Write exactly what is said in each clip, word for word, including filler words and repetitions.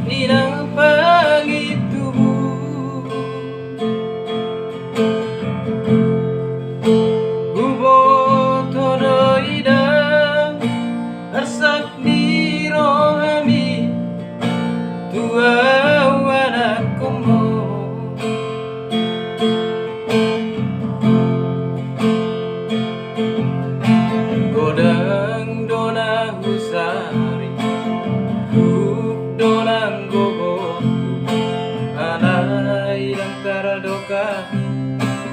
Inang pangintubu. Huboto do inang arsak ni rohami tu ahu anakhonmu. Godang do na husari, gok do nang gogo, alai ndang tardokak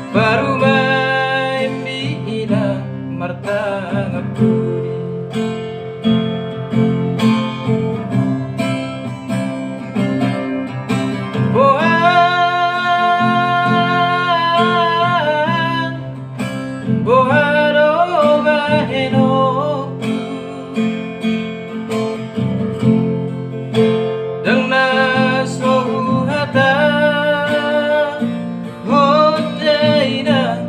parumaenmi inang martangan pudi. Boha, boha do bahenonku, ndang na so huhatahon inang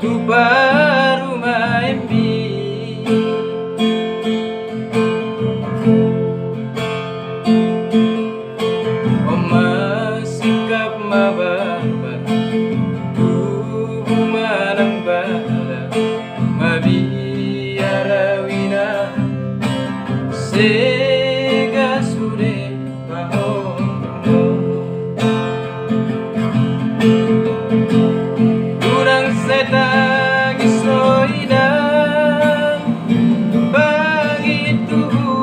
tu parumaenmi. On ma singkap ma barbar, tubu ma nang bada, mabiar ahu inang, sega sude pahompumon. Unang sai tangis ho inang pangintubu,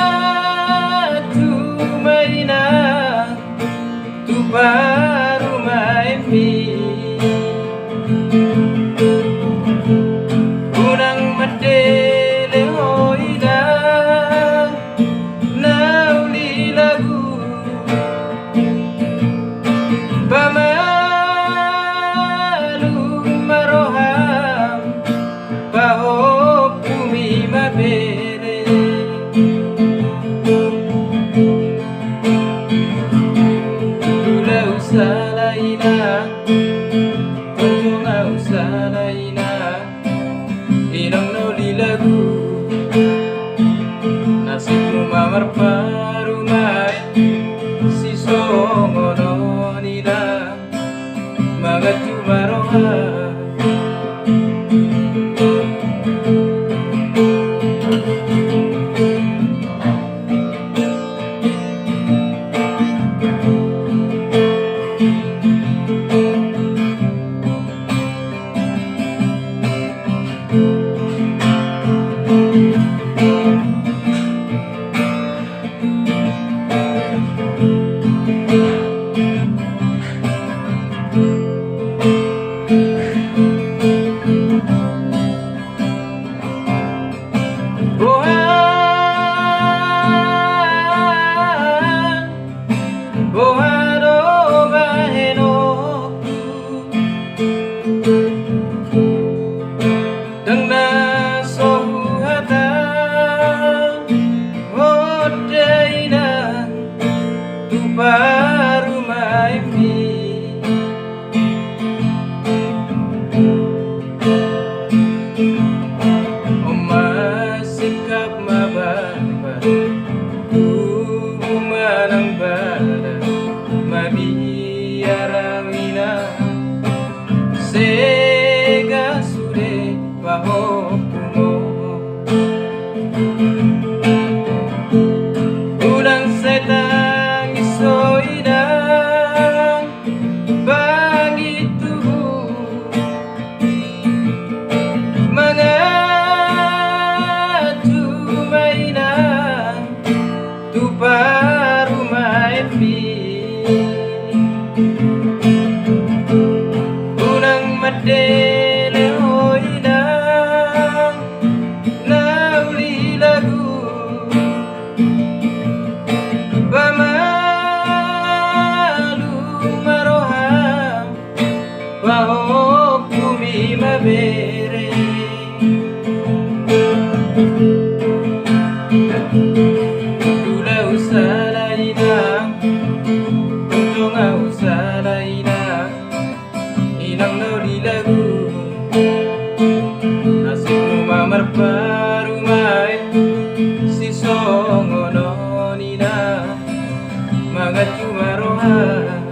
mangacu ma inang tu parumaenmi. Unang mandele ho inang na uli lagu, pamalum ma roham, pahompumi ma bere. Ndang ahu sala inang, ndang ahu sala inang, inang na uli lagu, nasibmu ma marparumaen, sisongon on inang, mangacu ma roha. Boha, boha do bahenonku, ndang na so huhatahon inang tu parumaenmi. On ma singkap ma barbar, tubu ma nang bada, mabiar ahu inang, sega sude pahompumon. Unang sai tangis ho inang pangintubu, mangacu ma inang tu parumaenmi. Unang mandele ho inang na uli lagu, pamalum ma roham, pahompumi ma bere. Ndang ahu sala inang, ndang ahu sala inang, inang na uli lagu, nasibmu ma marparumaen, Mangan cuma roha.